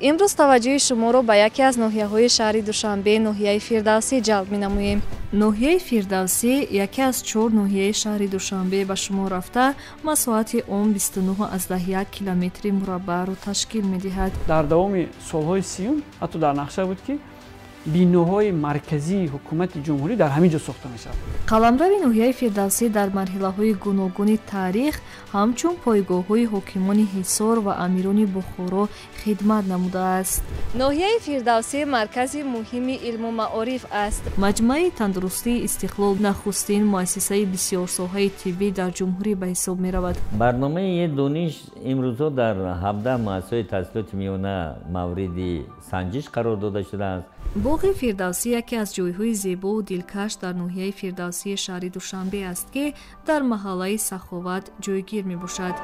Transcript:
Имрӯз таваҷҷӯҳи шуморо ба яке аз ноҳияҳои шаҳри Душанбе, ноҳияи Фирдавсӣ ҷалб менамоем. Ноҳияи Фирдавсӣ яке аз чор ноҳияи шаҳри Душанбе ба шумор рафта, масоҳати он 29,1 километри мураббаъро ташкил медиҳад. Дар давоми солҳои 30-ум ҳатто дар нақша буд, ки биноҳои марказии ҳукумати ҷумҳурӣ дар ҳамин ҷо сохта мешавад. Қаламрави ноҳияи Фирдавсӣ дар марҳилаҳои гуногуни таърих ҳамчун пойгоҳҳои ҳокимони Ҳисор ва амирони Бухоро хидмат намудааст. Ноҳияи Фирдавсӣ маркази муҳими илму маориф аст. Маҷмӯаи тандурустии Истиқлол нахустин муассисаи бисёрсоҳаи тиббӣ дар ҷумҳурӣ ба ҳисоб меравад. Барномаи дониш имрӯзҳо дар 17 муассисаи таҳсилоти миёна мавриди санҷиш қарор дода шудааст. Боғи Фирдавсӣ яке аз ҷойҳои зебову дилкаш дар ноҳияи Фирдавсии шаҳри Душанбе аст, ки дар маҳаллаи Саховат ҷойгир мебошад.